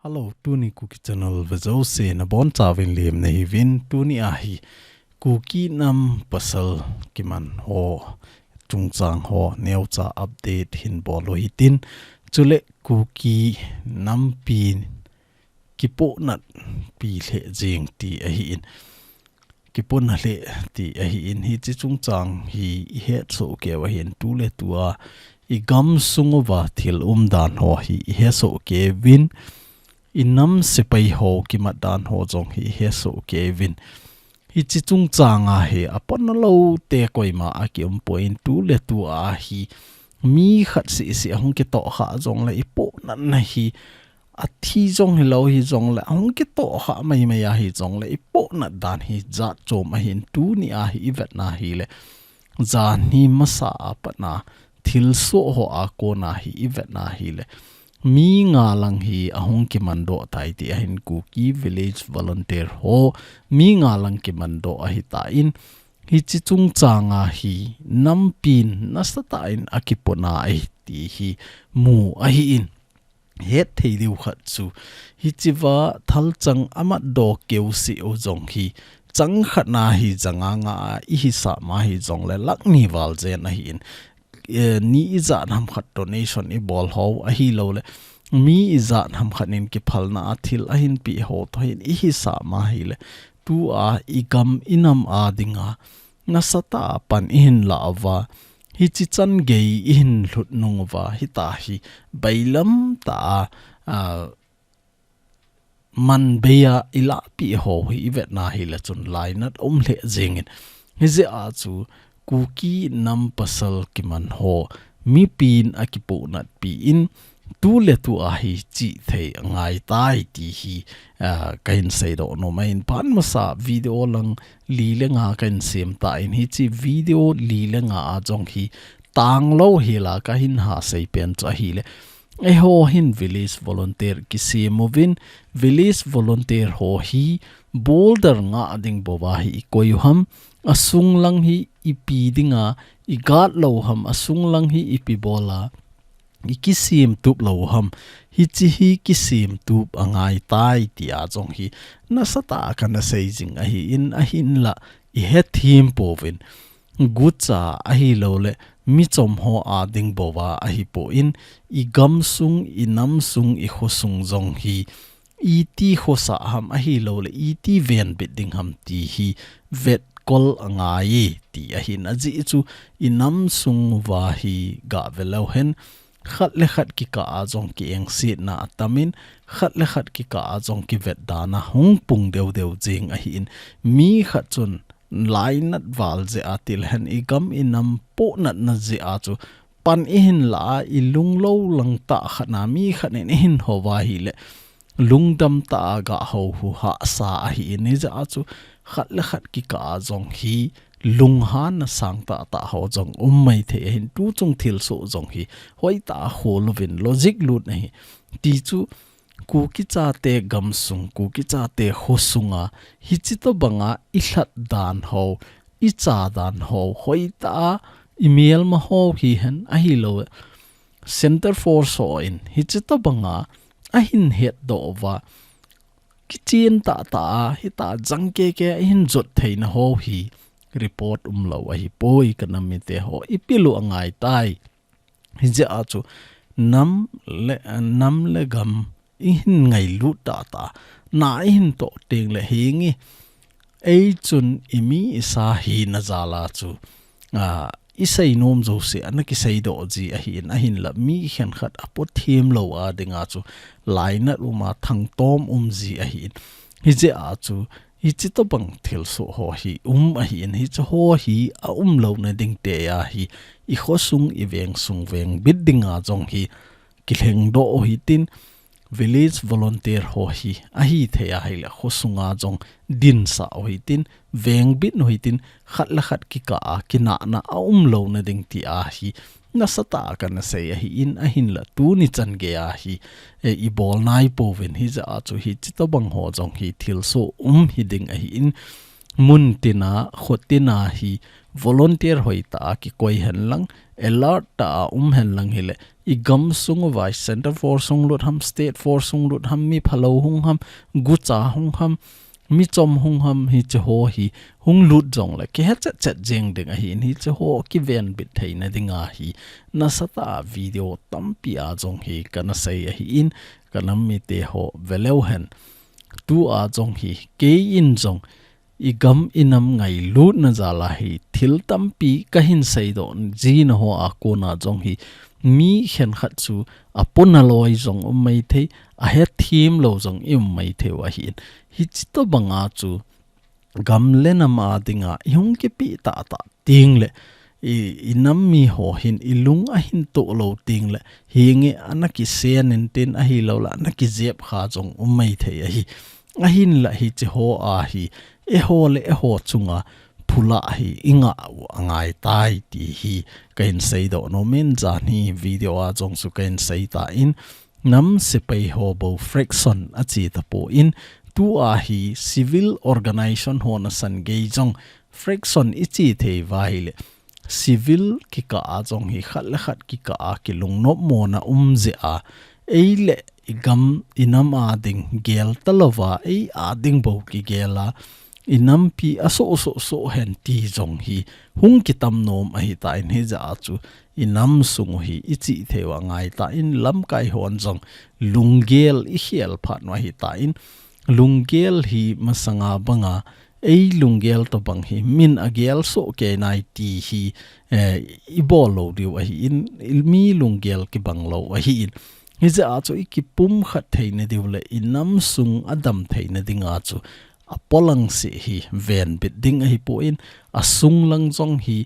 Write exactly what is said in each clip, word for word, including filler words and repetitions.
Hello, tuni Kuki Channel vejouse nabonchauvin lemna hiuvin, tuni ahi Kuki nam pasal kiman ho chungchang ho neocha update hin bol u hitin, chule Kuki nampi kipohnat pi lheh jeng ti ahin, kipohnat lheh ti ahin, hiche chungchang hi ihet soh keu ahin, tuletua igam sung uva thil umdan ho hi ihesoh keuvin, inam sepai ho kimatdan ho jong hi ihesoh keuvin. Hiche chungchang ahi apohnat lou te koima akium poi, tuletua hi mi khat seh seh ahung kitoh kha jongle ipohnatna hi, athi jong hilou hijongle, ahung kitoh kha maimai ahi jongle, ipohnat dan hi jat chom ahin, tuni ahi ivetna hile, janhi masa a patna thilsoh ho a kona hi ivetna hile, mi nga lang hi ahung kimandoh tai ti ahin, Kuki Village Volunteer ho mi nga lang kimandoh ahitan, hiche chungchang ahi nampin nasatah in akipohnat ahi ti hi mu ahin. Hetthei diu khat chu, hichea thalchang amatdoh keuseh u jong hi, chang khatna hi janga nga a ihisah ma hijongle lakh ni val jen ahin, eh, ni ijat ham khat donation ibol ho ahilouleh, mi ijat ham khat in kiphalna a thil ahin peh ho toh hin ihisah ma hile, tua igam inam a dinga nasatah a pan ihin lah uva, hiche chan gei ihin lhut nung uva, hitia hi bailam tah a, a, man bei a ilahpeh ho hi ivetna hile chun lainat um lheh jengin. Hijeh a chu Kuki nam pasal kiman ho mipin akipohnat pi in, tuletua hi chihthei angaitai ti hi, a, kahin seidoh nom ahin, phat masa video lang li le nga kahin sem tan, hiche video li le nga a jong hi tanglou hela kahin hasei pen chu ahile, eiho hin Village Volunteer kisem uvin, Village Volunteer ho hi boulder ngah ding bouva hi ikoi u ham, asung lang hi ipi dinga igat lou ham, asung lang hi ipi bola ikisem tup lou ham, hiche hi kisem tup angaitai tia jong hi nasatah a kana sei jing ahin, ahinla ihethem pouvin, gucha ahilouleh michom ho a ding bouva ahipon, igam sung, inam sung, ikho sung jong hi iti khosah ham ahilouleh iti venbit ding ham ti hi vetkol angai e ti ahin, ajeh chu inam sung uva hi gah ve leu hen, khat le khat kikah a jong kiengsetna atamin, khat le khat kikah a jong kivetdana hung pung deu deu jeng ahin, mi khat chun lainat val jeh a tilehen igam inam pohnatna jeh a chu pan ihin lah a ilunglou lang tah khat na mi khat in eihin hou va hile, lungdam tah a gah hou u hahsa ahin, hijeh a chu khat le khat kikah a jong hi lunghanna sang tahtah ho jong um maithei ahin, tuchung thilsoh jong hi hoitah a khol uvin logic lut ahi. Tichu Kuki chate gamsung, Kuki chate khosunga hiche tobanga ilhat dan ho, icha dan ho, hoitah a imelma ho hihen ahilou Center Force hon hiche tobanga ahin hetdoh uva, kichen tahtah a, hitia jang keke a ihin jot theina ho hi report umlou ahipoi, kanam mite ho, ipi lou angaitai. Hijeh a chu nam le, nam le gam ihin ngailut tahtah a, na ihin toh tengle hinge, eichun imi isa hina jal a chu, a, isei nom jouse ana kiseidoh ji ahin, ahinla mi khenkhat apothemlou a dinga chu lainat um a thangtom um ji ahin. Hijeh a chu hiche tobang thilsoh ho hi um ahin, hiche ho hi aumlouna ding tia hi ikhosung, ivengsung vengbit dinga jong hi kilhengdoh u hitin, Village Volunteer ho hi ahithei ahile khosunga jong dinsah u hitin, vengbit u hitin, khat le khat kikah a kinahna aumlouna ding tia hi nasatah a kana sei ahin, ahinla tuni chan geiya hi, eh, ibol naipouvin, hijeh a chu hiche tobang ho jong hi thilsoh um hiding ahin, muntina, khotina hi volunteer hoitah a kikoi hen lang, alert tah a um hen lang hile, i gamsung uva i Centre Force hung lut ham, State Force hung lut ham, mi phalou hung ham, gucha hung ham, mi chom hung ham, hiche ho hi hung lut jongle kihe chet chet jeng ding ahin, hiche ho kivenbit theina dinga hi nasatah a video tampi a jong hi kana sei ahin, ka nam mite ho ve leu hen. Tua jong hi kei in jong i gam i nam ngailutna jal a hi thil tampi kahin seidoh jing ho a kona jong hi mi khenkhat chu apona loi jong um maithei, ahethem lou jong i um maithei u ahin. Hichi tobanga chu gam le nam a dinga i hung kipeh tahtah tengle, i, i nam mi ho hin i lung ahin toh lou tengle, hinge ana kisen intin, ahilouleh ana kijep kha jong um maithei ahi. Ahinla hiche ho a hi, eiho le eiho chunga phula hi i ngah u angaitai ti hi kahin seidoh nom in, janhi video a jong chu kahin seitan, nam sepai ho bou fraction achi tapon, tua hi civil organization ho nasan gei jong fraction i chi thei uva ahile, civil kikah a jong hi khat le khat kikah a kilungnop mona um jeh a, ei le i gam i nam a ding gel talouva, ei a ding bou kigel a, i nampi asoh soh soh hen ti jong hi hung kitam nom ahitan, hijeh a chu i nam sung u hi i chi thei u angaitan, lamkai hon jong lunggel i khel phat u ahitan, lunggel hi masanga banga ei lunggel tobang hi min agel soh kei nai ti hi, eh, i bol lou diu ahin, mi lunggel kibang lou ahin. Hijeh a chu i kipumkhat theina diu le i nam sung adam theina dinga chu apolang seh hi venbit ding ahipon, asung lang jong hi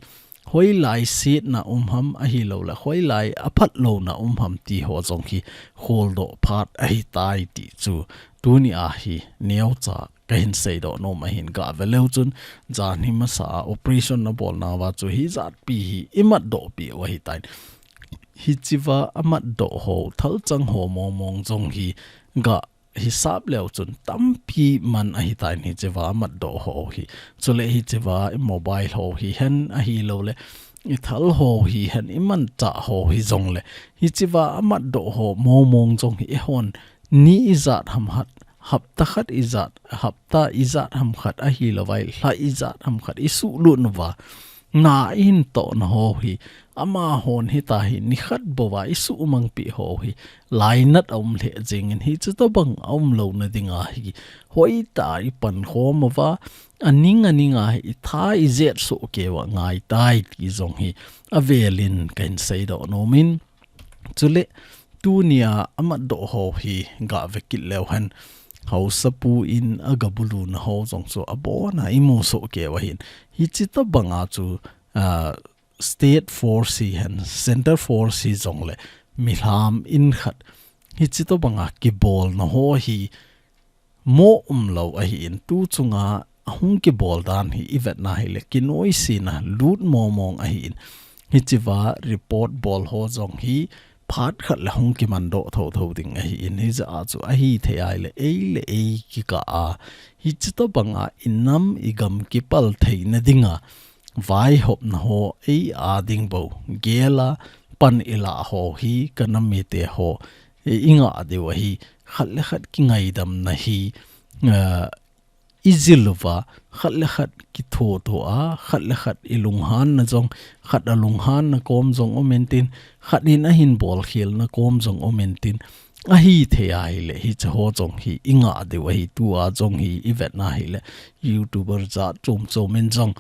hoilai setna um ham, ahilouleh hoilai aphat louna um ham ti ho jong hi kholdoh phat ahitai ti chu tuni a hi neocha kahin seidoh nom ahin. Gah ve leu chun, janhi masa a operation nabolna uva chu hijatpi hi i matdoh piu ahitan. Hichea amatdoh ho, thalchang ho mong mong jong hi gah hisap leu chun tampi man ahitan, hichea amatdoh ho hi. Chule hichea i mobile ho hihen, ahilouleh i thal ho hihen, i manchah ho hijongle, hichea amatdoh ho mong mong jong hi eihon ni ijat ham khat, hapta khat ijat, hapta ijat ham khat, ahilouleh lha ijat ham khat i suhlut uva, na i hin tohna ho hi, amahon hitia hi nikhat bouva i suhmangpeh ho hi lainat aum lheh jengin, hichu tobang aum louna dinga hi hoitah a i pankhom uva, aning aninga hi i tha i jet soh keiu angaitai ti jong hi avelin kahin seidoh nom in. Chule, tunia amatdoh ho hi gah ve kit leu hen, haosapu in agabuluna ho jong chu abona i mu soh keiu ahin. Hichi tobanga chu, ah, State Force hihen, Centre Force hijongle, milham in khat, hichi tobanga kibolna ho hi mo umlou ahin, tu chunga ahung kibol dan hi i vetna hile, kinoisena lut mong mong ahin. Hichea report bol ho jong hi phat khat le hung kimandoh thotho ding ahin. Hijeh a chu ahithei ahile, ei le ei kikah a, hichi tobanga i nam i gam kipal theina dinga vaihopna ho ei a ding bou gel a pan i lah ho hi ka nam mite ho, eh, i ngah diu ahi. Khat le khat kingaidamna hi, eh, i jil uva, khat le khat kitho tho a, khat le khat i lunghanna jong, khat alunghanna kom jong um intin, khat in ahin bolkhelna kom jong um intin, ahithei ahile, hiche ho jong hi i ngah diu ahi. Tua jong hi i vetna hile, YouTuber jat chom chom in jong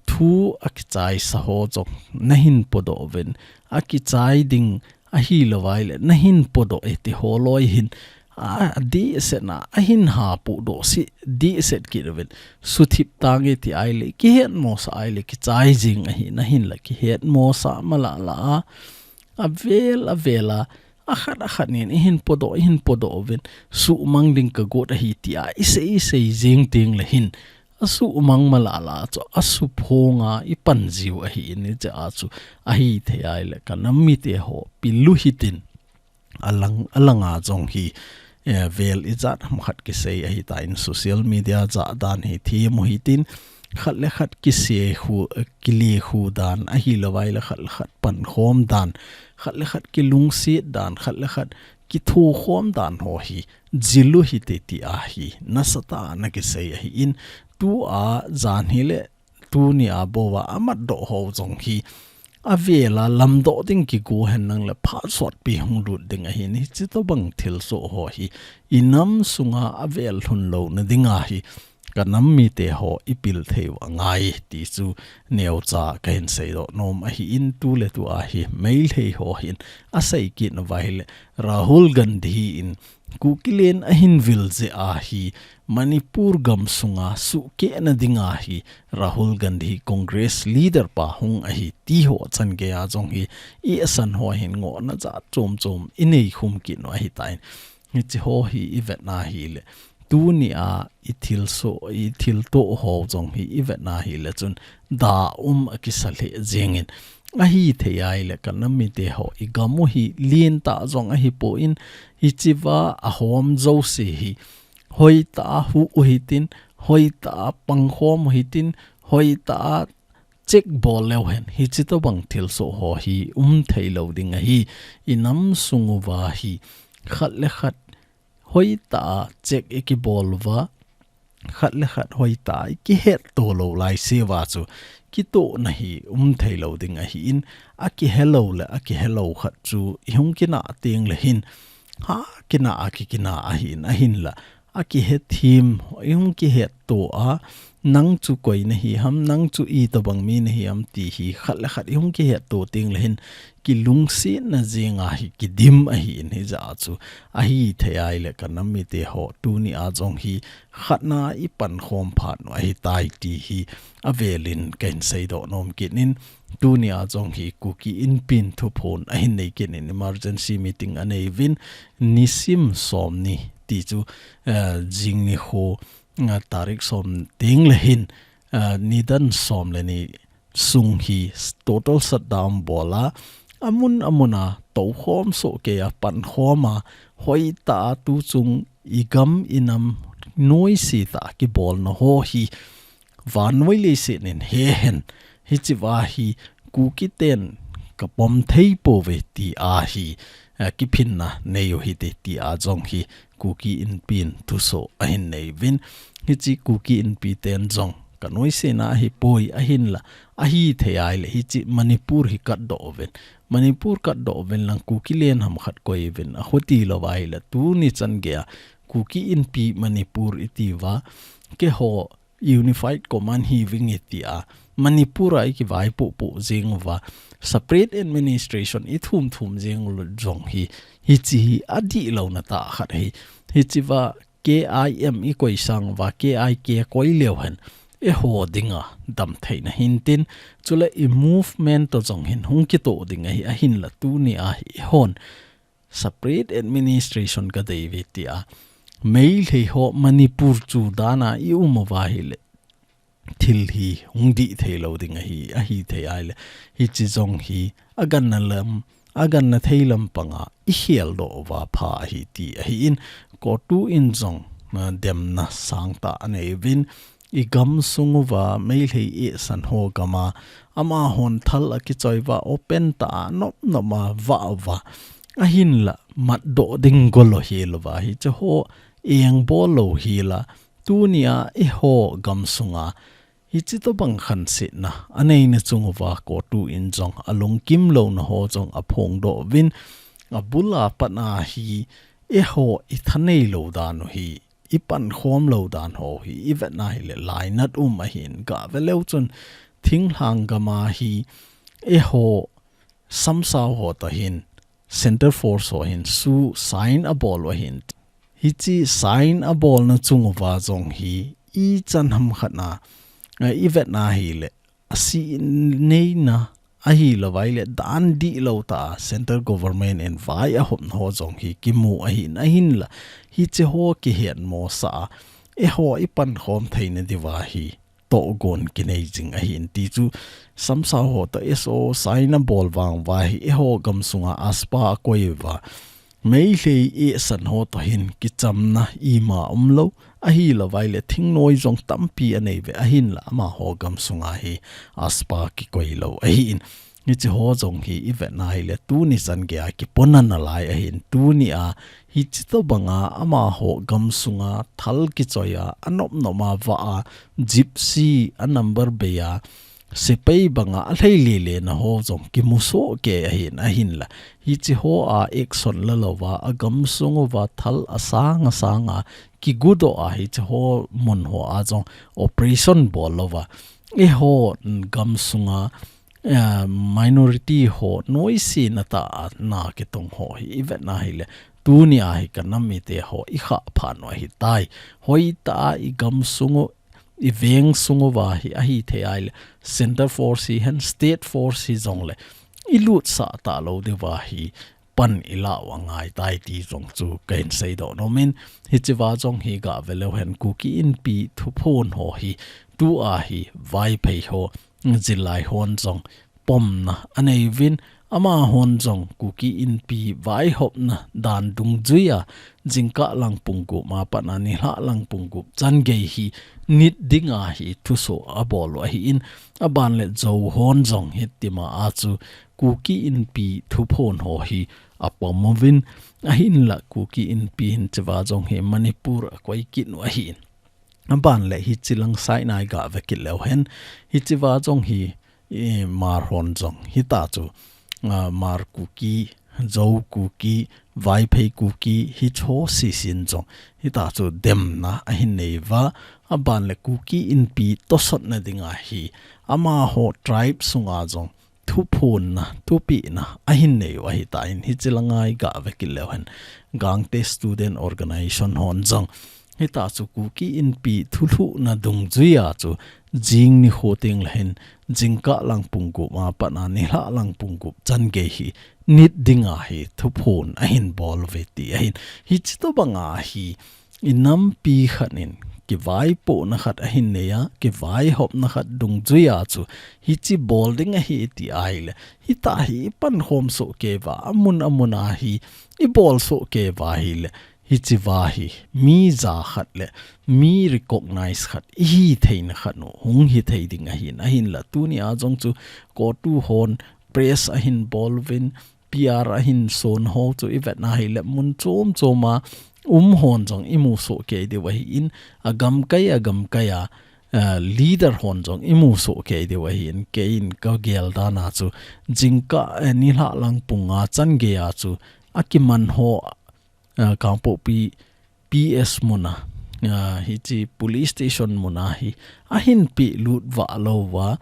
thu akichaisa ho jong nahin podoh uvin, akichai ding ahilou ahile, nahin podoh e ti ho loi hin, a, adehset na, ahin hapodoh se, dehset kit uvin, suthip tange ti ahile, kihetmosah ahile, kichai jing ahi, nahinla kihetmosah malala a, avel, avel a, akhat, akhat nin, i hin podoh, i hin podoh uvin, suhmang ding ka got ahi tia, i sei, i sei jing ding le hin, asuhmang malala chu, asuphonga i pan jiu ahin, hichea chu, ahithei ahile, ka nam mite ho, pilu hitin, alang, alanga jong hi, eh, vel ijat ham khat kisei ahitan, social media jat dan hi themu hitin, khat le khat kise khu, kile khu dan, ahilouva ahile khat le khat pankhom dan, khat le khat kilungset dan, khat le khat kithokhom dan ho hi, jil u hite ti ahi, nasatah a ana kisei ahin, tua jan hi le, tuni a bou a amatdoh ho jong hi, avel a lamdoh ding kigo henlang le phat sotpi hung lut ding ahin, hichi tobang thilsoh ho hi, i nam sunga avel lhun louna ding ahi, ka nam mite ho i pil thei u angai ti chu neocha ka hin seidoh nom ahin, tu le tu ahi, Meitei ho hin asei kit nauva ahile, Rahul Gandhi in Kuki len ahin vil jeh a hi, Manipur gam sunga sukeh na ding ahi, Rahul Gandhi Congress leader pa hung ahi ti ho chan gei a jong hi, i asan ho hin ngohna jat chom chom i nei khum kit u ahitan. Hichi ho hi i vet na ahile, tuni a i thilsoh, i thiltoh ho jong hi i vet na ahile chun, da um a kisa lheh jeng in, ahithei ahile ka nam mite ho, i gam u hi lentah jong ahipon, hichi va ahom jouse hi, hoitah a huh u hitin, hoitah a pankhom u hitin, hoitah a check bol leu hen, hichi tobang thilsoh ho hi um thei lou ding ahi, i nam sung uva hi, khat le khat hoitah a check i kibol uva, khat le khat hoitah a i kihetto lou laise uva chu, kitohna hi um thei lou ding ahin, akihe lou le akihe lou khat chu i hung kinah teng le hin, ha kinah a kikinah ahin, ahinla, akihethem, i hung kihetto a, nang chu koi na hi ham, nang chu itobang mi na hi ham ti hi, khat le khat i hung kihetto teng le hin, kilungsetna jeng a hi kidim ahin, hijeh a chu, ahithei ahile ka nam mite ho, tuni a jong hi, khatna i pankhom phat u ahitai ti hi, avel in ka hin seidoh nom kit in, tuni a jong hi Kuki Inpi in thuphon ahin nei kit in, emergency meeting anei uvin, nisim somni ti chu, eh, jing nikho, eh, tarik som teng le hin, eh, nidan som le ni sung hi total shutdown bol a, amun amun a toukhom soh kei a pankhom a, hoitah a tuchung i gam i nam noise tah a kibolna ho hi, vannoi leiset in he hen, hichi uva hi Kuki ten ka pom thei pouve ti ahi, eh, kiphinna nei u hite ti a jong hi Kuki Inpi in thusoh ahin nei uvin, hichi Kuki Inpi ten jong ka noisena ahipoi, ahinla, ahithei ahile hichi Manipur hi katdoh uvin, Manipur katdoh uvin lang Kuki len ham khat koi uvin, akhuti lou ahile tuni chan gei a Kuki Inpi Manipur i ti uva, keiho Unified Command hi vinge ti a, Manipur a i kivaipoh poh jeng uva, separate administration i thum thum jeng u jong hi, hichi hi adih louna tah khat ahi, hichi uva K I M i koi sang uva, K I K koi leu hen, eiho dinga damtheina hintin, chule i movement to jong hin hung kitoh ding ahi, ahinla tuni a hi eihon, separate administration ka dei uve ti a, Meitei ho Manipur chu dan a i um uva ahile, thil hi hung dih thei lou ding ahi, ahithei ahile, hichi jong hi, agangna lam, agangna thei lam panga i kheldoh uva pha ahi ti ahin, CoTU in jong, ah, demna sangtah anei uvin, i gam sung uva Meitei eisan ho gam a, amahon thal akichoi uva open tah a nop nop a vah uva, ahinla matdoh ding gol u hilou uva, hichi ho engbol lou hila, tuni a eiho gam sunga, hichi tobang khansetna aneina chung uva CoTU in jong alungkim louna ho jong aphongdoh uvin, abul a pat a hi eiho i thanei lou dan u hi, i pankhom lou dan ho hi, i vet na ahile lainat um ahin, gah ve leu chun thinglhang gam a hi eiho samsau ho toh hin, Center Force ho hin SoO sign abol u ahin. Hichi sign abolna chung uva jong hi, ichan ham khat a, eh, i vet na ahile, asih neina ahilou ahile, dan dihlou tah a Central Government in vai ahopna ho jong hi kimu ahin, ahinla, hichi ho kihetmosah a, eiho i pankhom theina diuva hi tohgon kinei jing ahin ti chu, samsau ho toh SoO sign abol vang uva hi, eiho gam sunga AFSPA akoi uva, Meitei eisan ho toh hin kichamna ima umlou, ahilouva ahile thingnoi jong tampi anei uve, ahinla amaho gamsunga hi AFSPA kikoilou ahin. Hiche ho jong hi ivet na ahile tuni chan geiya kipona nalai ahin, tunia hiche tobanga amaho gamsunga thal kichoiya anop nop a vah a, Gypsy a number beiya, sepai banga alhei lele na ho jong kimusoh kei ahin, ahinla hiche hoa action lalouva, agamsung uva thal asang asanga kigudoh a hiche ho mun hoa jong operation bol louva, eiho gamsunga minority ho noise na tah a na kitong ho hi ivet na ahile, tunia hi kanam mite ho ikhah phat u ahitai. Hoitah a igamsung u, iveng sung uva hi ahithei ahile, Centre Force hihen, State Force hijongle ilutsah talou diuva hi pan ilah u angaitai ti jong chu kahin seidoh nomin, hichea jong hi gah veleu hen, Kuki Inpi thuphon ho hi tua hi Vaiphei ho, Zillai hon jong pomna anei uvin, amahon jong Kuki Inpi vaihopna dan dungjuia, jingkah lang pung gup a pat a nilhah lang pung gup chan gei hi nit dinga hi thusoh abol u ahin, aban le Zo hon jong hitima a chu Kuki Inpi thuphon ho hi apom uvin, ahinla Kuki Inpi hichea jong hi Manipur akoi kit u ahin. Aban le hiche lang side na gah ve kit leu hen, hichea jong hi Hmar hon jong hita chu, ah, Hmar Kuki, Zo Kuki, Vaiphei Kuki, hicho sisin jong hita chu demna ahin nei uva, aban le Kuki Inpi tosotna dinga hi amaho tribe sunga jong thuphonna, thupehna ahin nei u ahitan, hiche langa gah ve kit leu hen, Gangte Student Organization hon jong hita chu Kuki Inpi thulhuhna dungjuia chu jing nikho teng le hin jingkah lang pung gup a pat a nilhah lang pung gup chan gei hi nit dinga hi thuphon ahin bol uve ti ahin. Hiche tobanga hi inampi khat in kivaipohna khat ahin nei a, kivaihopna khat dungjuia chu hiche bol ding ahi ti ahile, hita hi ipankhom soh kei uva, amun amun a hi ibol soh kei uva ahile, hichea hi mi ja khat le mi recognize khat ihi theina khat u hung hithei ding ahin, ahinla tunia jong chu COTU hon press ahin bol uvin, PR ahin son ho chu ivet na ahile mun chom chom a um hon jong imu soh kei diu ahin, agamkai agamkai a, ah, leader hon jong imu soh kei diu ahin, keiin kagel dan a chu jingkah, eh, nilhah lang pung a chan gei a chu akiman ho, ah, Kangpokpi P S mun a, ah, hiche police station mun a hi ahin pehlut vah lou uva,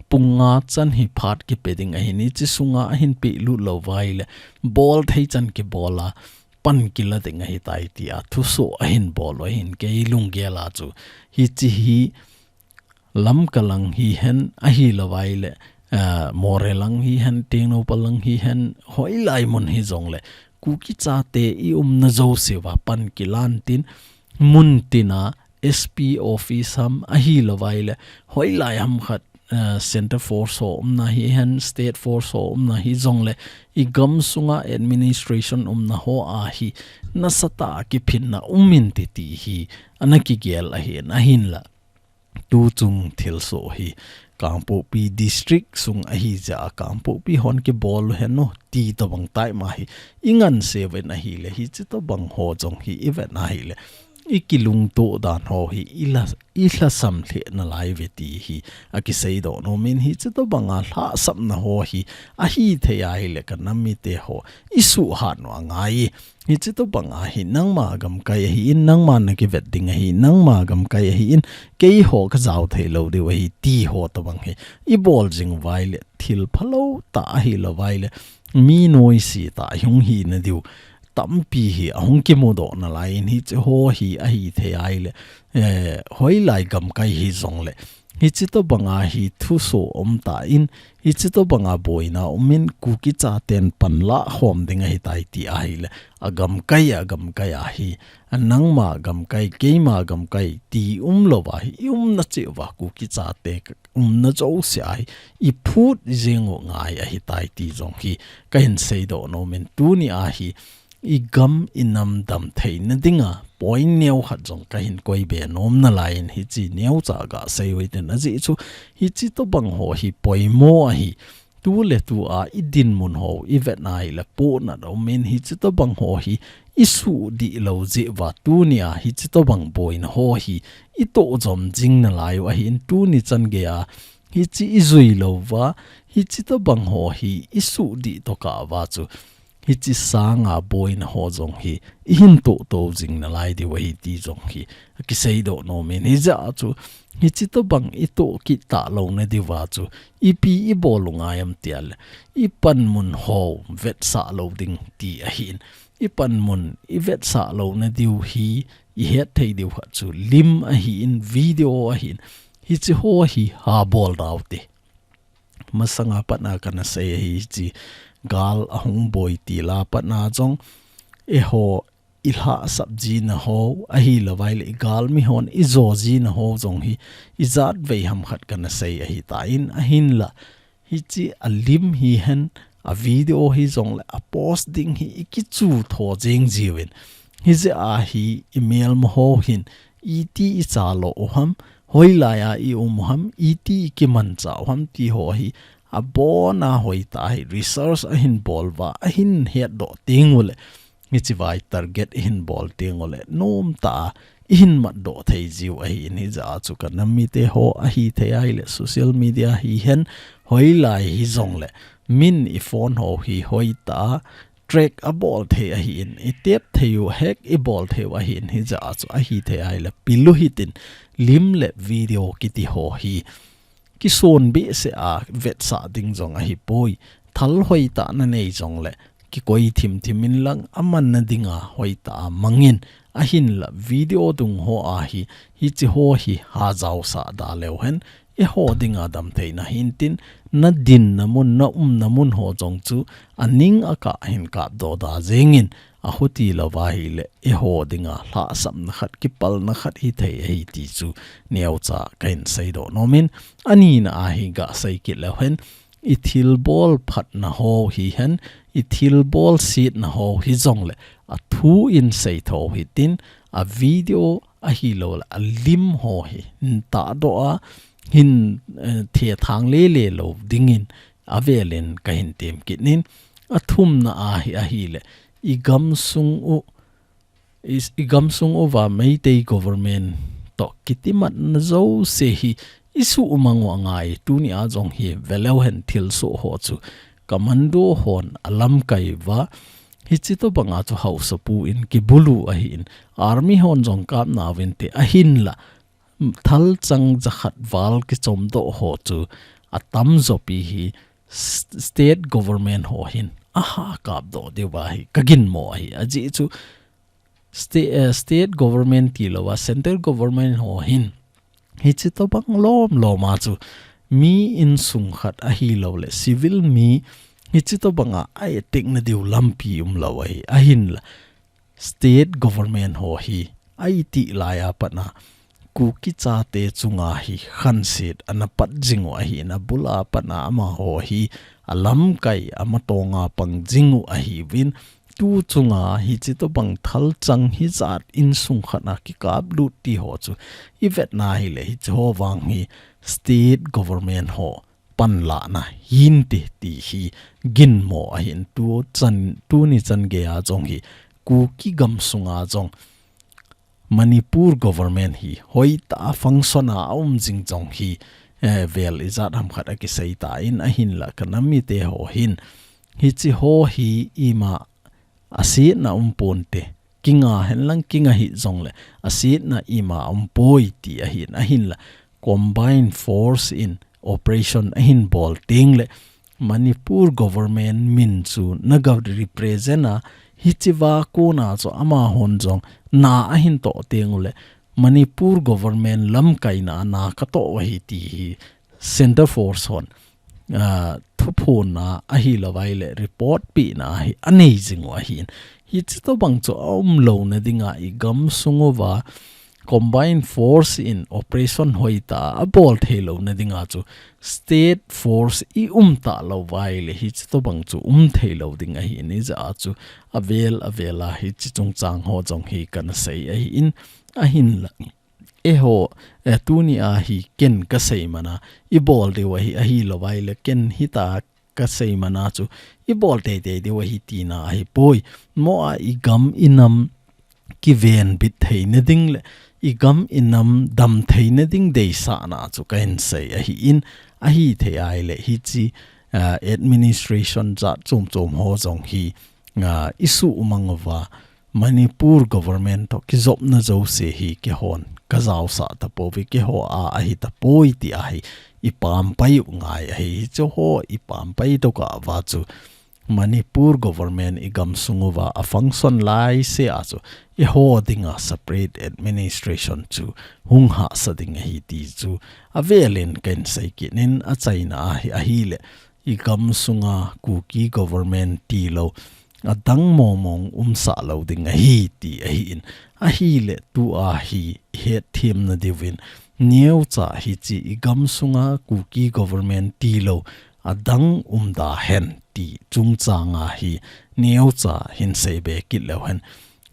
pung nga chan hi phat kipe ding ahin, hiche sunga ahin pehlut lou uva ahile bol thei chan kibol a pan kila ding ahitai tia thusoh ahin bol u ahin, kei lunggel a chu hiche hi Lamka lang hihen, ahilou ahile, ah, Moreh lang hihen, Tengnoupal lang hihen, hoilai mun hijongle Kuki chate i umna jouse uva pan kilan tin, mun tina S P office ham, ahilou ahile hoilai ham khat, ah, Centre Force ho umna hihen, State Force ho umna hijongle, i gamsunga administration umna hoa hi nasatah a kiphinna um inte ti hi ana kigel ahin, ahinla tuchung thilsoh hi Kangpokpi district sung ahijeh a Kangpokpi hon kibol u hen o ti tobang taima hi i ngansea uvin ahile, hiche tobang ho jong hi ivet na ahile, i kilungtoh dan ho hi i la, i lhasam lheh nalai uve ti hi akiseidoh nomin, hiche tobanga lhahsamna ho hi ahithei ahile kanam mite ho i suhhat u angai. Hiche tobanga hi nangma gamkai ahin, nangma na kivet ding ahi, nangma gamkai ahin, keiho kajao thei lou diu ahi ti ho tobang hi i bol jing uva ahile, thil phalou tah ahilou ahile, mi noise tah hung hina diu tampi hi ahung kimudoh nalai in, hiche ho hi ahithei ahile, eh, hoilai gamkai hijongle hiche tobanga hi thusoh um tan, hiche tobanga boina umin Kuki chaten panlah khom ding ahitai ti ahile, agamkai, agamkai a hi, a nangma gamkai, keima gamkai ti umlouva hi, i umna cheh uva Kuki chate umna jouse a hi i phut jing u ngai ahitai ti jong hi kahin seidoh nomin, tunia hi i gam i nam damtheina dinga point neo khat jong kahin koi be nom nalai in hiche neocha gasei u hitin, ajeh chu hiche tobang ho hi poimo ahi. Tu le tu a i dinmun ho i vet a ahile pohnat aumin, hiche tobang ho hi i suhdih lou jeh uva tunia hiche tobang boina ho hi i toh jom jing nalai u ahin, tuni chan geiya hiche i jui lou uva, hiche tobang ho hi i suhdih tokah uva chu hiche sanga boina ho jong hi i hin toh to jing nalai diu ahi ti jong hi akisei doh nomin, hijeh a chu hiche tobang i toh kit talouna diuva chu ipi i bol u ngai em ti ahile, i panmun ho vetsah lou ding ti ahin, i panmun i vetsah louna diu hi i hetthei diu khat chu lim ahin, video ahin, hiche ho hi ha bol dau te. Masanga patna kana sei ahi, hiche gal ahung boi til a patna jong eiho i lhahsap jina ho, ahilou vaile i galmi hon i jo jina ho jong hi i jat vei ham khat kana sei ahitan, ahinla hiche a lim hihen, a video hijongle a post ding hi i kichu tho jeng jiuvin, hijeh a hi i melma ho hin iti i chalo u ham, hoilai a i um u ham, iti i kimanchah u ham ti ho hi abona hoitah a hi research ahin bol uva, ahin hetdoh teng ule, hiche vai target i hin bol teng ule, nomtah a i hin matdoh thei jiu ahin, hijeh a chu ka nam mite ho ahithei ahile social media hihen, hoilai hijongle min i phone ho hi hoitah a track abol thei ahin, i tep thei u, hack i bol thei u ahin, hijeh a chu ahithei ahile pil u hitin, lim le video kiti ho hi kisonbehseh a vetsah ding jong ahipoi. Thal hoitah na nei jongle kikoi thimthim in lang, amanna dinga hoitah a mangin, ahinla video dung ho a hi hiche ho hi ha jaosah da leu hen, eiho dinga damtheina hintin, na dinna mun, na umna mun ho jong chu aning akah hin kapdoh da jengin, ahuti louva ahile eiho dinga lhahsamna khat, kipalna khat hithei ahi ti chu neocha kahin seidoh nomin, anina a hi gasei kit leu hen, i thilbol phatna ho hihen, i thilbol setna ho hijongle athu in seitho hitin, a video ahilouleh a lim ho hi hin tahdoh a, hin, eh, thethang lele lou dingin avelin kahin tem kit in, athumna a hi ahile, i gamsung u, i, i gamsung uva Meitei government toh kitimatna jouse hi i suhmang u angai, tunia jong hi veleu hen thilsoh ho chu commando hon alamkai uva, hiche tobanga chu haosapu in kibulu ahin, army hon jong kapna uvinte, ahinla thalchang jakhat val kichomdoh ho chu atamjopi hi s-, state government ho hin aha kapdoh diuva hi kaginmo ahi. Ajeh chu sta-, eh, state government tilouva, central government ho hin hiche tobang lomlom a chu mi insung khat ahilouleh civil mi hiche tobanga a attack na diu lampi umlou ahi. Ahinla state government ho hi a itih laiya patna Kuki chate chunga hi khanset ana pat jing u ahin, abula patna amaho hi alamkai, amatonga pang jing u ahiuvin, tu chunga hiche tobang thalchang hijat insung khat a kikaplut ti ho chu i vetna ahile, hiche ho vang hi state government ho panlahna hinte ti hi ginmo ahin, tu chan, tuni chan geiya jong hi Kuki gamsunga jong Manipur government hi hoitah a function a aum jing jong hi, eh, vel ijat ham khat akisei tan, ahinla ka nam mite ho hin hiche ho hi ima asetna umponte, kinga henlang kinga hih jongle asetna ima umpoi ti ahin, ahinla combined force in operation ahin bol tengle Manipur government min chu na ga represent a, hichea kona chu amahon jong na ahin toh tengule Manipur government lamkaina a na katoh u ahi ti hi Center Force hon, ah, thuphonna ahilouvai le report pehna hi anei jing u ahin. Hiche tobang chu aumlouna dinga i gamsung uva combined force in operation hoitah a abol thei louna dinga chu state force i um talou uva ahile hiche tobang chu um thei lou ding ahi, hijeh a chu avel avel a hiche chungchang ho jong hi kana sei ahin, ahinla eiho, eh, tuni a hi ken kasei mana i bol diu ahi, ahilou uva ahile ken hitia kasei mana chu i bol teitei diu ahi tina ahipoi. Mo a i gam i nam kivenbit theina ding le i gam i nam dam theina ding deisahna chu kahin sei ahin, ahithei ahile hiche, ah, administration jat chom chom ho jong hi, ah, i suhmang uva Manipur government toh kijopna jouse hi keihon kajaosah tapouve, keiho a ahi tapoi ti ahi i pampai u ngai ahi. Hiche ho i pampai tokah uva chu Manipur government i gamsung uva a function laise a chu eiho dinga separate administration chu hung hahsa ding ahi ti chu avelin kahin sei kit in, achaina ahi, ahile i gamsunga Kuki government tilou adang mong mong umsah lou ding ahi ti ahin, ahile tua hi i hetthemna diuvin neocha hiche i gamsunga Kuki government tilou adang umda hen ti chungchang a hi neocha hin seibe kit leu hen.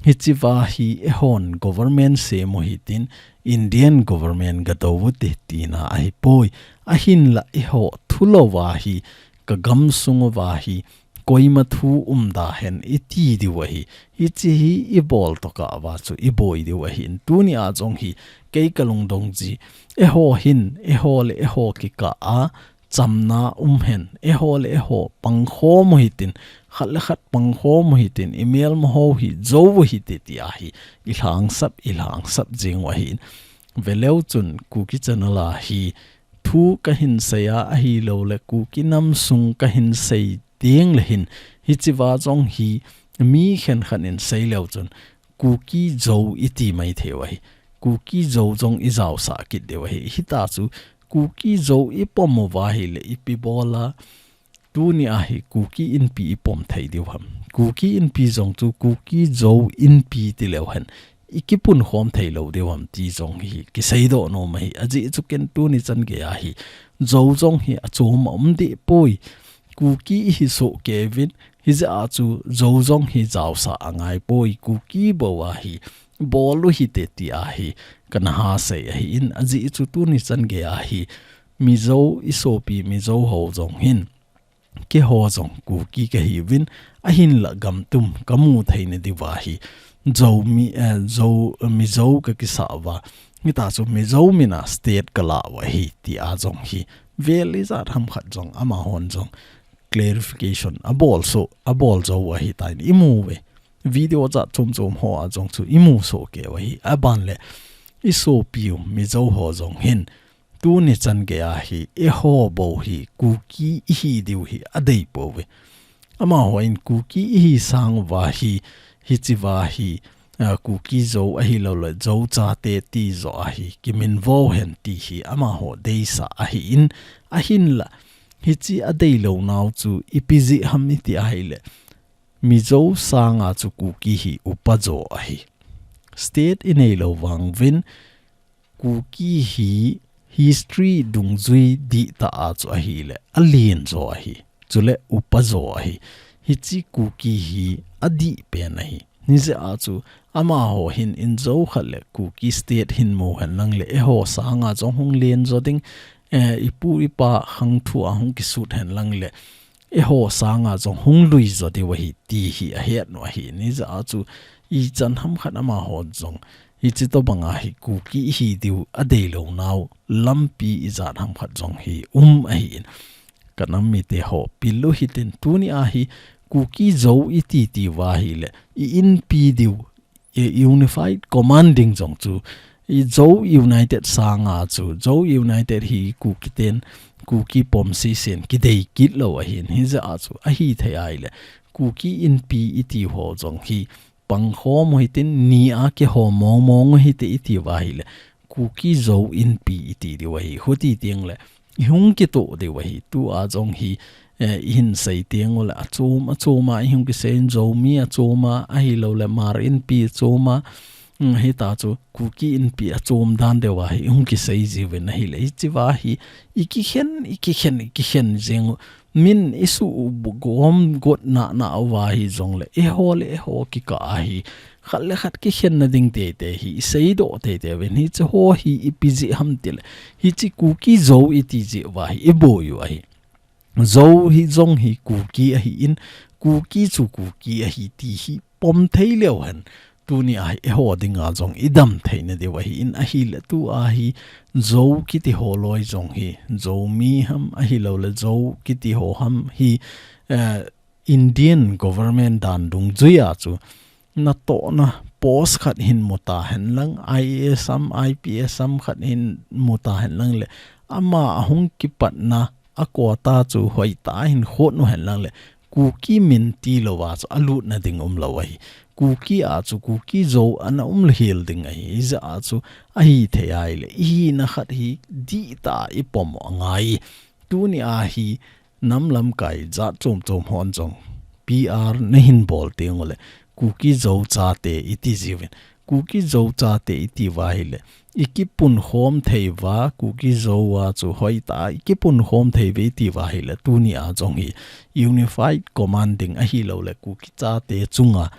Hichea hi eihon government sem u hitin Indian government gadou u hite tina ahipoi. Ahinla eiho thulouva hi ka gamsung uva hi koima thu umda hen i ti diu ahi. Hiche hi i bol tokah uva chu i boi diu ahin, tuni a jong hi kei kalungdong ji, eiho hin, eiho le eiho kikah a chamna um hen, eiho le eiho pangkhom u hitin, khat le khat pangkhom u hitin, i melma ho hi jou u hite ti ahi i lhangsap, i lhangsap jing u ahin. Veleu chun Kuki channel a hi thu kahin sei a ahilou le Kuki nam sung kahin sei teng le hin, hichea jong hi mi khenkhat in sei leu chun Kuki Zo i ti mai thei u ahi. Kuki Zo jong i jaosah kit diu ahi. Hitia chu Kuki Zo i pom uva ahile ipi bol a tuni a hi Kuki Inpi i pom thei diu ham? Kuki Inpi jong chu Kuki Zo Inpi ti leu hen i kipunkhom thei lou diu ham ti jong hi kiseidoh nom ahi. Ajeh chu ken tuni chan gei a hi Zo jong hi achom a um deh poi. Kuki i hi soh kei uvin, hijeh a chu Zo jong hi jaosah angai poi, Kuki bou a hi bol u hite ti ahi kana ha sei ahin, ajeh chu tuni chan gei a hi Mizo i sopi Mizo ho jong hin, keiho jong Kuki kahi uvin, ahinla gam tum kamu theina diuva hi Zomi, eh, Zo, Mizo kakisah uva, hitia chu Mizo min a state kalah u ahi ti a jong hi vel ijat ham khat jong amahon jong clarification abol soh, abol jou u ahitan i mu uve. Video jat chom chom ho a jong chu i mu soh kei u ahi. Aban le i sopiu Mizo ho jong hin tuni chan gei a hi eiho bou hi Kuki i hi diu hi adei pouve. Amahon Kuki i hi sang uva hi, hichea hi, ah, Kuki Zo ahilou le Zo chate ti joh a hi kiminvo hen ti hi amaho deisah ahin, ahinla hiche adei lou nau chu ipi jeh ham i ti ahile, Mizo sanga chu Kuki hi upa jo ahi. State i neilou vang uvin Kuki hi history dungjui dihtah a chu ahile alen jo ahi. Chule upa jo ahi. Hiche Kuki hi adih pen ahi. Hijeh a chu amaho hin injo khat le Kuki state hin mu hen lang le eiho sanga jong hung len jo ding, eh, i pu i pa khang thu a hung kisut hen lang le eiho sanga jong hung lui jo diu ahi ti hi ahet u ahi. Hijeh a chu ichan ham khat amaho jong hiche tobang a hi Kuki i hi diu adei lou nau lampi ijat ham khat jong hi um ahin. Ka nam mite ho pil u hitin tuni a hi Kuki Zo i ti ti uva ahile i inpi diu, i Unified Command ding jong chu i Zo United sanga chu, Zo United hi Kuki ten, Kuki pom sisen kidei kit lou ahin, hijeh a chu ahithei ahile Kuki Inpi i ti ho jong hi pangkhom u hitin, ni a kihom mong mong u hite i ti uva ahile Kuki Zo Inpi i ti diu ahi. Huti teng le i hung kitoh diu ahi. Tua jong hi, eh, i hin sei teng u le achom, achom a i hung kisei in, Zomi achom a, ahilou le Hmar Inpi achom a, Hmm, hita chu Kuki Inpi achom dan deuva hi hung kisei jiuvin ahile, hichea hi ikikhen, ikikhen, ikikhen jeng u. Min isugom got nana uva hijongle, eiho le eiho kikah a hi khat le khat kikhenna ding teitei hi iseidoh teitei uvin, hiche ho hi ipi jeh ham tile, hiche Kuki Zo iti jeh uva hi iboi u ahi. Zo hi jong hi Kuki ahin, Kuki chu Kuki ahi ti hi pom thei leu hen, tunia hi eiho dinga jong idam theina diu ahin, ahile tua hi Zo kiti ho loi jong hi, Zomi ham ahiloule Zo kiti ho ham hi, eh, Indian government dan dungjuia chu natohna post khat hin muta henlang, I A S ham, I P S ham khat hin muta henlang le, ama ahung kipatna a quota chu hoitah a hin khot u henlang le, Kuki min tilouva chu alutna ding umlou ahi. Kuki a chu Kuki Zo ana um lhel ding ahi. Hijeh a chu ahithei ahile, ihina khat hi dihtah a ipom u angai. Tunia hi nam lamkai jat chom chom hon jong P R nahin bol tengule, Kuki Zo chate iti jiuvin. Kuki Zo chate itiuva ahile, ikipunkhom theiuva, Kuki Zo a chu hoitah a ikipunkhom theiuve itiuva ahile, tunia jong hi Unified Command ding ahiloule, Kuki chate chunga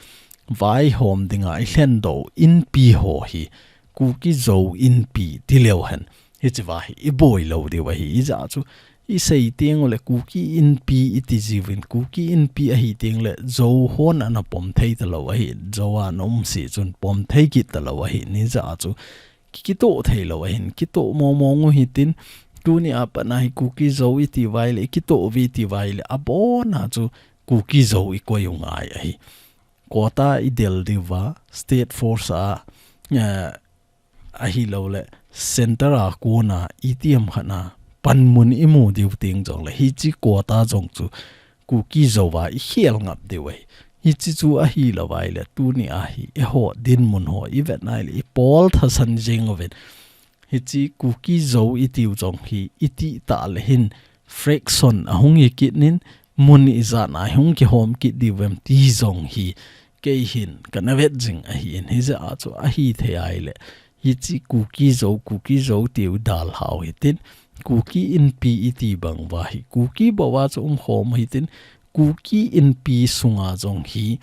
vaihom dinga ilhendoh Inpi ho hi Kuki Zo Inpi tileu hen, hichea hi iboi lou diu ahi. Hijeh a chu isei tengule Kuki Inpi iti jiuvin, Kuki Inpi ahi tengle Zo hon ana pom thei talou ahi, Zo a ana um seh chun pom thei kit talou ahi. Hijeh a chu ki, kitoh theilou ahin, kitoh mong mong u hitin, tunia pat a hi Kuki Zo itiuva ahile, ikitoh uve itiuva ahile, abona chu Kuki Zo ikoi u ngai ahi. Quota idel diuva, State Force a, eh, ahiloule Centre a kona itiham khat a panmun imu diu teng jongle, hiche quota jong chu Kuki Zo a ikhel ngap diu ahi. Hiche chu ahilouva ahile, tunia hi eiho dinmun ho ivet ahile, ipol thasan jeng uvin. Hiche Kuki Zo itiu jong hi itihtah le hin fraction ahung hi kit in, mun ijat a hung kihom kit diu vem ti jong hi kei hin kana vet jing ahin, hijeh a chu ahithei ahile, hiche Kuki Zo, Kuki Zo tiu dalhau hitin, Kuki Inpi iti bang uva hi Kuki bou a chu umkhom hitin, Kuki Inpi sunga jong hi,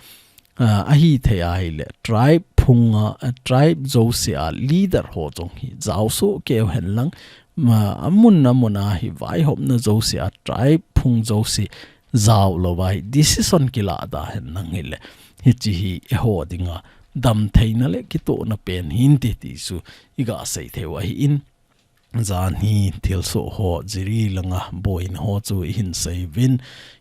ah, ahithei ahile, tribe phunga, ah, tribe jousea leader ho jong hi jaosoh keu henlang, ma, amun amun a hi vaihopna jousea tribe phung jouse jaolouva hi decision kilah da henlang hile, hiche hi eiho dinga damtheina le kitohna pen hinte ti chu iga sei theiu ahin. Jan hi thilsoh ho, Jiri langa boina ho chu ihin seiuvin,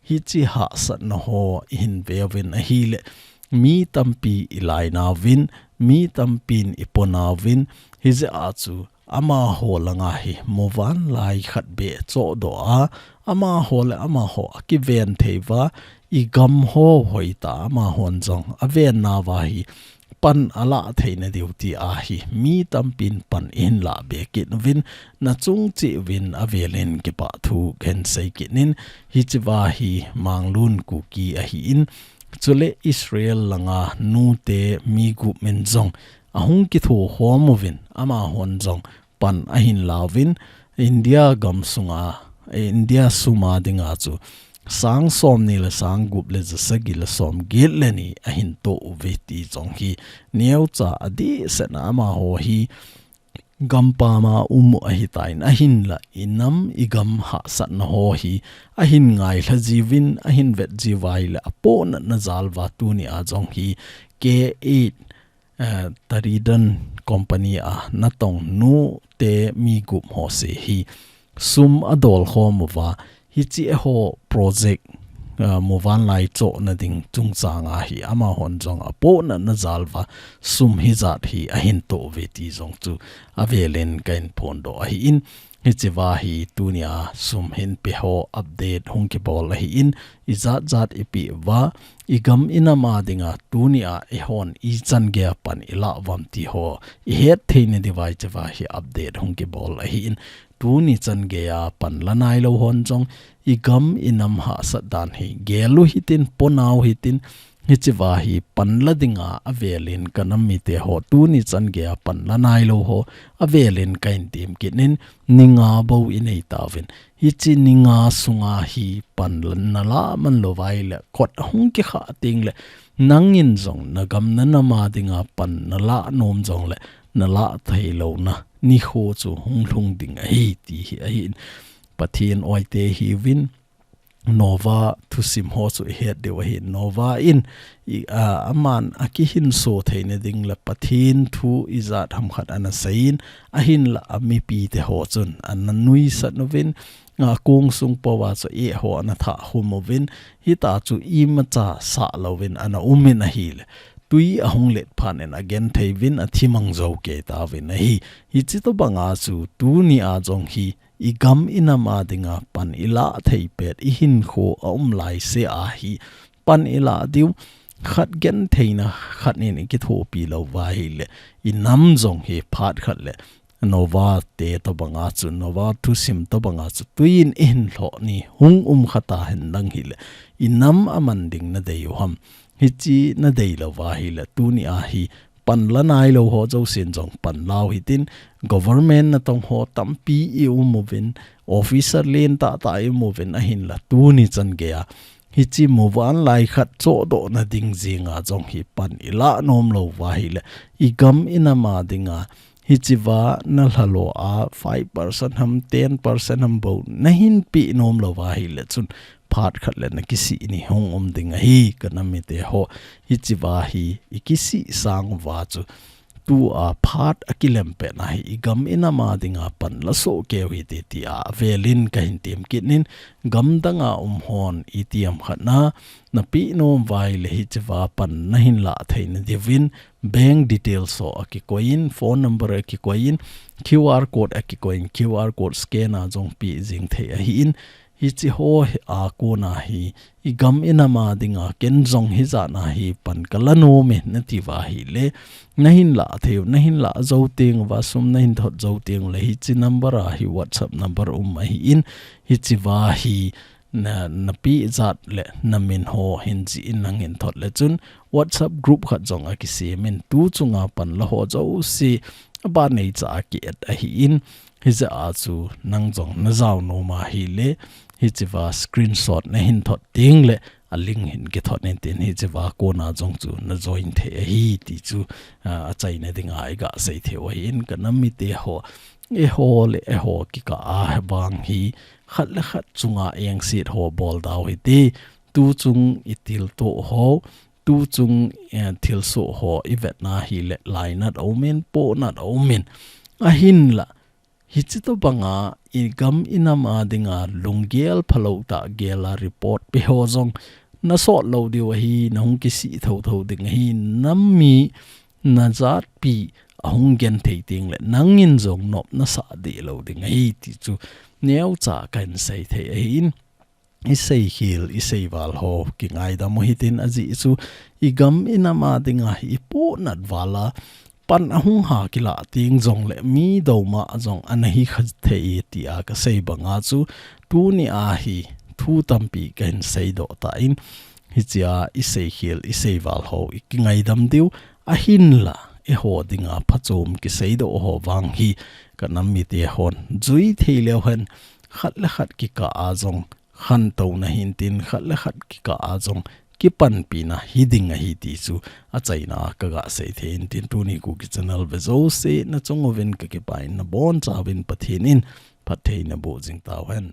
hiche hahsatna ho ihin veuvin ahile, mi tampi ilai nauvin, mi tampin ipo nauvin, hijeh a chu amaho langa hi muvanlai khat beh chohdoh a, amaho le amaho akiven theiuva, igam ho hoitah a amahon jong aven nauva hi pan alah theina diu tia hi mi tampin pan ihin lah be kit uvin, nachung cheh uvin avelin kipah thu kahin sei kit in, hichea hi Manglun Kuki ahin, chule Israel langa nute mi gup in jong ahung kithokhom uvin, amahon jong pan ahin lauvin, India gam sunga, eh, India suma dinga chu sang somni le sang gup le ja sagi le som get le ni ahin toh uve ti jong hi neocha adehset a amaho hi gampam a um u ahitan, ahinla inam igam hahsatna ho hi ahin ngailha jiuvin, ahin vet jiu ahile apohnatna jal uva tunia jong hi K eight eh, Trident Company a natong nute mi gup ho se hi sum adolkhom uva, hiche eiho project, eh, muvanlai chohna ding chungchanga hi amahon jong apohnatna jal uva sum hijat hi ahin toh uve ti jong chu avelin kahin phondoh ahin, hichea hi tunia sum hin pe ho update hung kibol ahin, ijat jat ipeh uva, igam inam a dinga tunia eihon ichan geiya pan ilah uvam ti ho ihet theina diuva hichea hi update hung kibol ahin, tuni chan geiya pan la nailou hon jong igam inam hahsat dan hi gel u hitin, ponau hitin, Hichea hi panla dinga avelin ka nam mite ho tuni chan geia panla nailou ho avelin kahin tem kit in, ni nga bou inei tauvin. Hiche ni nga sunga hi panla nalah man lou uva ahile, kot ahung kikha teng le, nangin jong nagam nanam a dinga pan nalah nom jongle, nalah thei louna nikho chu hung lhung ding ahi ti hi ahin. Pathen oite hiuvin, Noah thusim ho chu ihet diu ahi. Noah in, i, a, aman akihinso theina ding le Pathen thu ijat ham khat ana seiyin, ahinla amipi te ho chun ana nuisat uvin, a, kong sung pouva chu eh ho ana thah khum uvin, hitia chu imacha sah louvin ana umin ahile, tui ahung let phat in agenthei uvin athi mang jou kei tauvin ahi. Hiche tobanga chu tunia jong hi igam inam a dinga pan ilah thei pet, ihinkho aum laise a hi pan ilah diu, khat gentheina khat in ikithopi lou uva ahile, inam jong hi phat khat le Noah te tobanga chu, Noah thusim tobanga chu tuiyin ihin lhoh ni hung um kha tahen lang hile, inam aman ding nadei u ham? Hiche nadei lou uva ahile, tunia hi panla nailou ho jousen jong panlau hitin, government natong ho tampi ium uvin, officer lentah tah ium uvin, ahinla tuni chan geia hiche muvanlai khat chohdohna ding jenga jong hi pan ilah nom lou uva ahile, igam inam a dinga hichea nalhalo a five percent ham, ten percent ham bou nahin peh nom lou uva ahile chun, phat khat le nakisih ni hung um ding ahi, ka nam mite ho. Hichea hi ikisih sang uva chu, tua phat akilem petna hi igam inam a dinga panla soh keu hite tia avelin kahin tem kit in, gamdanga um hon itiham khat na napeh nom uva ahile, hichea pan nahin lah theina diuvin, bank details ho akikoiyin, phone number akikoiyin, Q R code akikoiyin, Q R code scan a jong peh jeng thei ahin, hiche ho hi a kona hi igam inam a dinga ken jong hijat na hi pan kala nom e nati uva ahile, nahin lah thei u, nahin lah jou teng uva, sum nahin thot jou teng ule, hiche number a hi WhatsApp number um ahin, hichea hi na, napeh jat le namin ho hin jih in nangin thot le chun WhatsApp group khat jong akisem in, tu chunga panla ho jouse abanei cha a ki-add ahin, hijeh a chu nang jong najao nom ahile, hichea screenshot nahin thot teng le a link hin kithot in tin, hichea kona jong chu na join thei ahi ti chu, a, achaina dinga iga sei thei u ahin, ka nam mite ho, eiho le eiho kikah a vang hi khat le khat chunga engset ho bol dau hite, tu chung itiltoh ho, tu chung, eh, thilsoh ho ivetna hile lainat aumin, pohnat aumin. Ahinla, hiche tobanga igam inam a dinga lunggel phalou tah gel a report pe ho jong nasot lou diu ahi, nahung kisih thotho ding ahi, nam mi najatpi ahung genthei teng le, nangin jong nop nasah deh lou ding ahi ti chu neocha kahin sei thei ahin. Iseikhel, iseival ho kingaidam u hitin, ajeh chu igam inam a dinga hi ipohnat val a pan ahung ha kilah teng jongle mi douma jong ana hi kha thei e tia kasei banga chu tunia hi thu tampi kahin seidoh tan, hichea iseikhel, iseival ho ikingaidam diu ahinla, eiho dinga phachom kiseidoh ho vang hi ka nam mite hon jui thei leu hen, khat le khat kikah a jong khantouna hintin, khat le khat kikah a jong kipanpina hiding ahi ti chu achaina a kaga sei thei in tin, tuni Kuki channel ve jouse nachung uvin kakipah in, nabonchauvin Pathen in phatthei naboh jing tauhen.